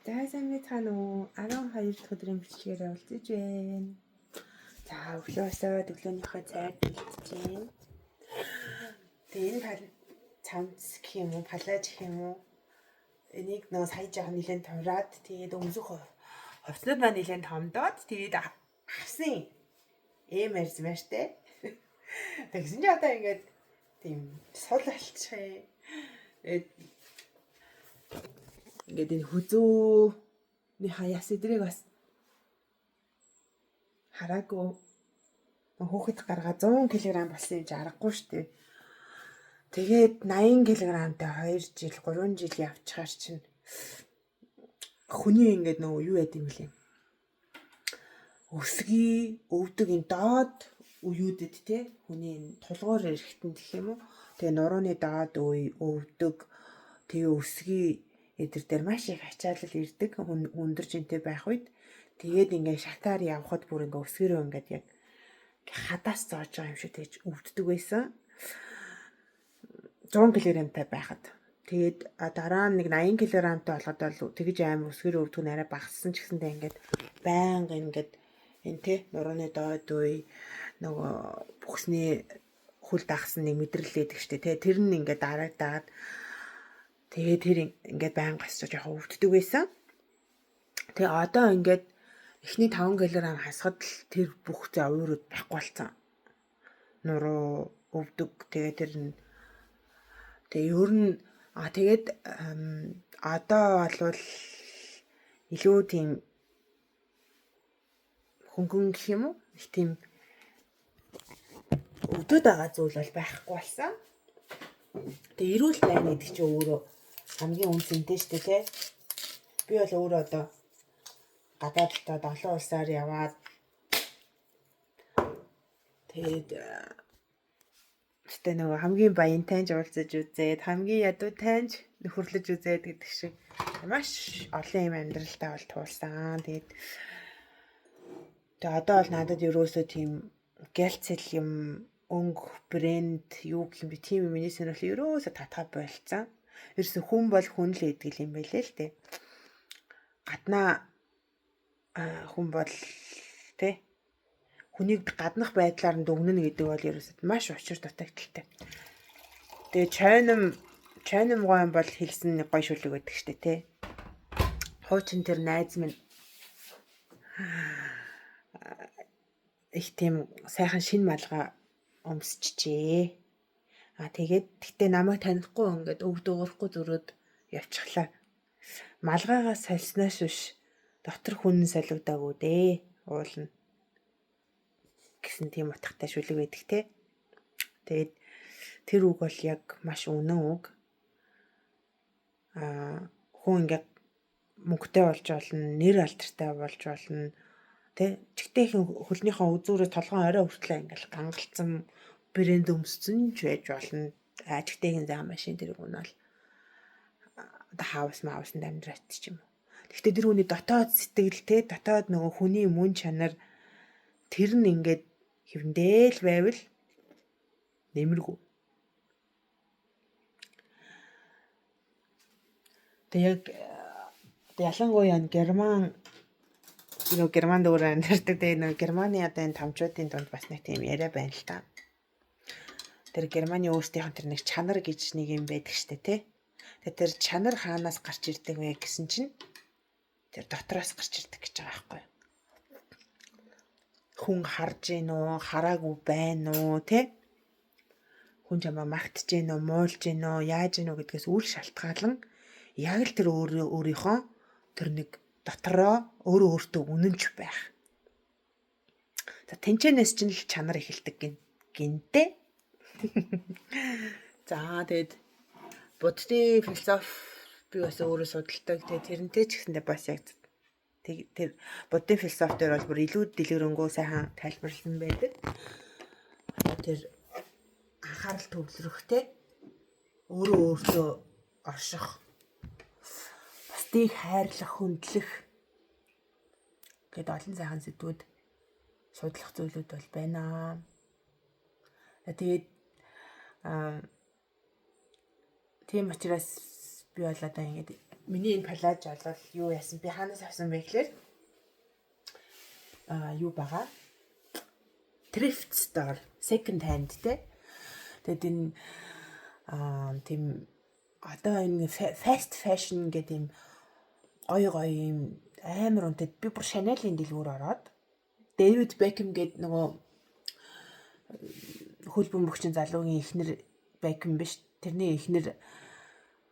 За, сайн байцгаана уу? 12 дахь өдрийн бичлэгээр уулзаж байна. За, өглөөсөө өглөөнийхөө цайд бэлтэж байна. Тэгээ энэ пал цамц гэх юм уу, палаж гэх юм уу? Энийг нөө сая жаахан нэлээд томроод, тэгээд өмсөх хувцснууд маань нэлээд томдоод, тэгээд авсан эм арзмаартай. Тэгсэн чинь одоо ингээд тийм сул болчих юм. Тэгээд ингээд энэ хүзүүний хаяас эдрийг бас хараагүй, хүүхэд гаргаа 100 кг болсон юм чи аргагүй шүү дээ. Тэгээд 80 кг-тай 2 жил 3 жил явчихаар чинь хүний ингээд нөгөө юу яд юм бэлээ. Өсгий өвдөг энэ доод үеүүдэд те, хүний энэ тулгуур эрэхтэн гэх юм уу. Тэгээ нурууны доод үе өвдөг, тэгээ өсгий эдэр дээр маш их ачаалал ирдэг өндөр жинтэй байх үед. Тэгээд ингээд шатаар явхад бүр ингээд өсгөрөө ингээд яг хадаас зоож байгаа юм шиг тэгж өвддөг байсан. 100 кг-тай байхад. Тэгээд дараа нь нэг 80 кг-тай болоход бол тэгж аим өсгөрөө өвдөг нь арай багассан ч гэсэндээ ингээд байнга ингээд энэ те нурууны доод үе нөгөө бүхсний хөл дагсан нэг мэдрэл өгдөг штэ те, тэр нь ингээд дарагдаад, тэгээд тэр ингээд байнга бас жоохон өвддөг байсан. Тэгээ одоо ингээд эхний 5 кг хасахад л тэр бүх зовиурууд байхгүй болсон. Нуруу өвдөг, тэгээ тэр нь тэгээ ер нь тэгээд одоо болвол илүү тийм хөнгөн гэх юм уу? Их тийм өвдөд байгаа зүйл бол байхгүй болсон. Тэгээ эрүүл байна гэдэг чинь өөрөө хамгийн үн цэнтэй шүү дээ, тэ. Би бол өөрөө одоо гадаадд олон улсаар яваад, тэгээд гэтээ нөгөө хамгийн баянтай ч уулзаж үзээд, хамгийн ядуутай ч нөхөрлөж үзээд гэдэг шиг маш олон юм амьдралдаа бол туулсан. Тэгээд тэгээ одоо бол надад ерөөсөө тийм гэлцэл юм, өнгө, брэнд юу гэх юм бэ, тийм юм миний сонирхол ерөөсөө татгаа болцсон. Ерөөсөө хүн бол хүн л гэдэг юм байлээ л дээ. Гаднаа хүн бол тэ хүнийг гаднах байдлаар нь дүгнэнэ гэдэг бол ерөөсөө маш учир дутагдaltaй. Тэгээ чойном гойн бол хэлсэн нэг гой шүлэг байдаг штэ тэ. Хуучин тэр найз минь их тийм сайхан шин малгай өмсчихжээ. А тэгээд гэтээ намайг танихгүй ингээд өв дуугарахгүй зөрөөд явчихлаа. Малгайгаа сольсноос биш дотор хүн солигдоогүй дээ. Уулна гэсэн тийм утгатай шүлэг байдаг те. Тэгээд тэр үг бол яг маш үнэн үг. А хүн ингээд мөнгөтэй болж болно, нэр алдартай болж болно. Тэ чигтээхэн хөлнийхөө үзүүрээ толгоон орой хүртлээ ингээл гангалцсан брэнд өмссөн ч байж болно. А чигтээхэн заа машин тэрэг унаал одоо хаус маусанд амьдраач ч юм уу. Гэхдээ тэр хүний дотоод сэтгэл те, дотоод нөгөө хүний мөн чанар тэр нь ингээд хэвэндэл байвал нэмэргүй. Тэгээ яг ялангуяа Герман нөгөө Германд өөр амьдардаг. Тэгээ нөгөө Германы одоо энэ тамчуудын дунд бас нэг тийм яриа байна л та. Тэр Германы өөрсдийнх нь тэр нэг чанар гэж нэг юм байдаг штэ тий. Тэгээ тэр чанар хаанаас гарч ирдэг вэ гэсэн чинь тэр дотроос гарч ирдэг гэж байгаа байхгүй юу? Хүн харж гин үү, хараагүй байна уу, тий? Хүн чамаа магтж гин үү, муулж гин үү, яаж гин үү гэдгээс үл шалтгаалan яг л тэр өөрөө өөрийнхөө тэр нэг дотроо өөрөө өөртөө үнэнч байх. За, тэнчэнээс чинь л чанар эхэлдэг гинтэй. За, тэгээд буддын философи би бас өөрөө судалдаг. Тэгээд тэрнтэй ч гэсэндээ бас яг тэр буддын философи дээр бол бүр илүү дэлгэрэнгүй сайхан тайлбарлсан байдаг. Одоо тэр анхаарал төвлөрөхтэй, өөрөө өөртөө орших, бусдыг хайрлах, хүндлэх гээд олон сайхан сэдвүүд судлах зүйлүүд бол байна. Тэгээд тийм учраас би бол одоо ингээд Миний энэ палаж бол юу яасан, би хаанаас авсан бэ гэхээр юу байгаа? Thrift store, second hand те. Тэгээд энэ тийм одоо энэ fast fashion гэдэг юм гоё гоё юм амар үнэтэй. Би бүр Chanel-ийн дэлгүүр ороод, David Beckham гэдэг нөгөө хөл бөмбөгчин залуугийн эхнэр Beckham биш. Тэрний эхнэр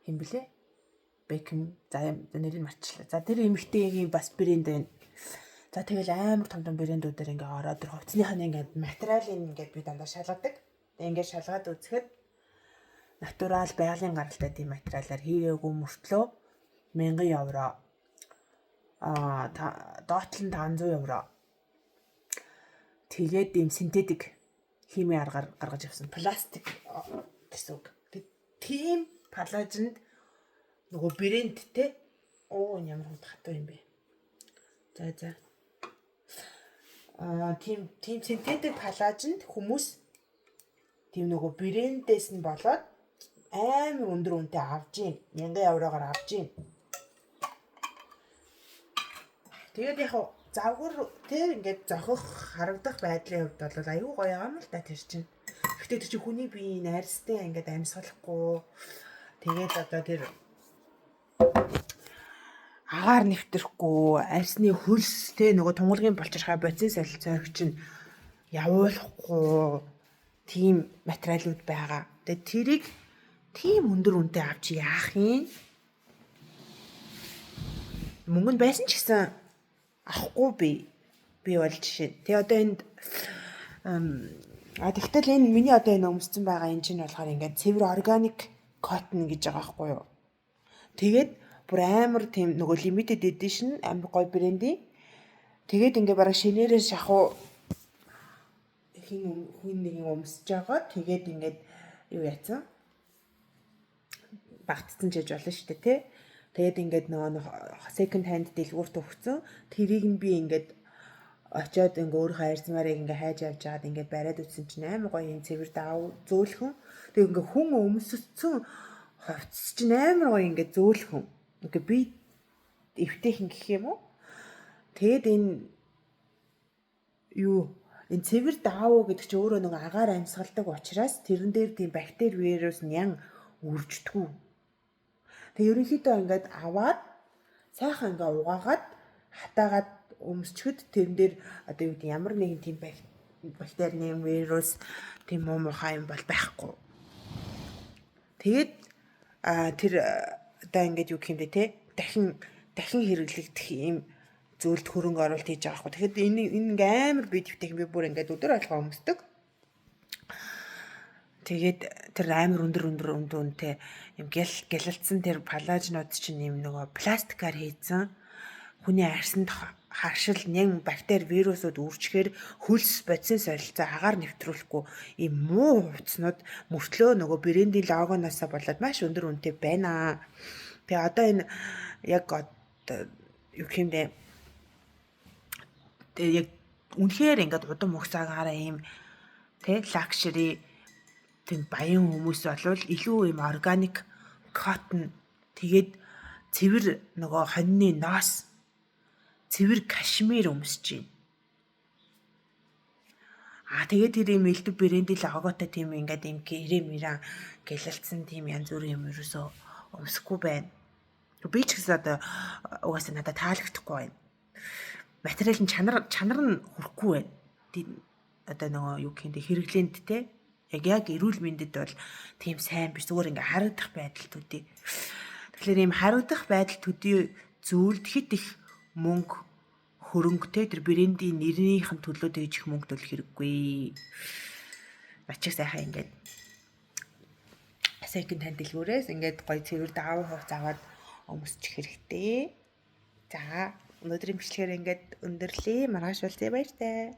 хэн блэ? Beckham, за, нэрийг мартчихлаа. За, тэр эмэгтэйгийн бас брэнд байна. За, тэгэл амар том том брэндүүдээр ингээ ороод тэр хувцсных нь ингээд материалыг ингээд би дандаа шалгадаг. Тэгээ ингээд шалгаад үзэхэд natural, байгалийн гаралтай тийм материалаар хийгээгүй мөртлөө 1000 евро, доотлол нь 500 евро. Тэгээд ийм синтетик химийн аргаар гаргаж авсан пластик гэсэн үг. Тийм палажинд нөгөө брэндтэй, оо, ямар хүнд хатуу юм бэ. За. Тийм синтетик палажинд хүмүүс тийм нөгөө брэндээс нь болоод амар өндөр үнэтэй авч гин. 1000 еврогоор авч гин. Тэгээд яг завгар тэр ингээд зохих, харагдах байдлын хувьд бол аюу гоё юм л да тэр чинь. Гэхдээ тэр чинь хүний биеийн арьстай ингээд амьсгалахгүй, тэгээд одоо тэр агаар нэвтрэхгүй, арьсны хөлс те, нөгөө тунгалгийн болчирхай бодисын солилцоог чинь явуулахгүй тийм материалууд байгаа. Тэгээд тэрийг тийм өндөр үнэтэй авч яах юм? Мөнгө нь байсан ч гэсэн авахгүй би. Би бол жишээ. Тэгээ одоо энд тэгтэл энэ миний одоо энэ өмссөн байгаа энэ чинь болохоор ингээд цэвэр organic cotton гэж байгаа байхгүй юу? Тэгээд бүр амар тийм нөгөө limited edition, амар гоё брендийн. Тэгээд ингээ бараг шинээрээ шахуу хин хүн нэгэн өмсөж байгаа. Тэгээд ингээд юу яцсан? Багтцсан ч яж болно шүү дээ, тий. Тэгээд ингээд нөгөө second hand дэлгүүрт өгсөн. Тэрийг нь би ингээд очиод ингээ өөрийнхөө арьсмаарыг ингээ хайж авч жаад ингээд бариад үтсэн чинь амар гоё юм цэвэр даав, зөөлхөн. Тэгээ ингээ хүн өмсөцсөн хувцас чинь амар гоё ингээ зөөлхөн. Ингээ би эвтэйхэн гэх юм уу? Тэгээд энэ юу, энэ цэвэр даавуу гэдэг чинь өөрөө нэг агаар амьсгалдаг учраас тэрэн дээр тийм бактери, вирус нян үрждэггүй. Тэгээ ерөнхийдөө ингээд аваад сайхан ингээ угаагаад хатаагаад өмсчөхөд тэрэн дээр одоо юу гэдэг, ямар нэгэн тийм бактерийн, вирус, тийм муу мухай юм бол байхгүй. Тэгээд тэр одоо ингээд юу гэх юм бэ те, дахин дахин хэрэглэгдэх юм зүйлд хөрөнгө оруулалт хийж байгаа хгүй. Тэгэхээр энэ ингээ амар би твтэйх, би бүр ингээд өдөр болгоо өмсдөг. Тэгээд тэр амар өндөр өндөр өндөр үнэтэй юм гял гялалцсан тэр палажнууд чинь юм нөгөө пластикаар хийцэн, хүний арьсанд харшил, нэн бактери, вирусууд үржихээр хөлс, бодисын солилцоо, агаар нэвтрүүлэхгүй ийм муу хувцснууд мөртлөө нөгөө брендийн логоноосоо болоод маш өндөр үнэтэй байна. Тэгээ одоо энэ яг одоо юу гэх юм бэ? Тэгээ яг үнэхээр ингээд удам угсаагаараа ийм тэ luxury, тийм баян хүмүүс болвол илүү ийм organic cotton, тэгээд цэвэр нөгөө хоньны ноос, цэвэр кашмир өмсөж байна. Тэгээд тэр ийм элдв брендийн логотой тийм ингээд ийм гэрээ мэрэн гялалцсан тийм янз бүрийн юм ерөөсөө өмсөхгүй байна. Би ч гэсэн одоо угаасаа надад таалагдахгүй байна. Материал нь чанар нь хүрхгүй байна. Одоо нөгөө юу гэх юм бэ, хэрэглээнд те, яг эрүүл мэндэд бол тийм сайн биш, зүгээр ингээ харагдах байдал төдий. Тэгэхээр ийм харагдах байдал төдий зүйлд хит их мөнгө хөрөнгөтэй тэр брендийн нэрнийх нь төлөө тэгж их мөнгө төлөх хэрэггүй. Ачих сайхан ингээд second hand дэлгүүрээс ингээд гоё цэвэр даав хувцас аваад өмсчих хэрэгтэй. За, өнөөдрийн бичлэгээр ингээд өндөрлөө. Маргааш уулзъя, баяртай.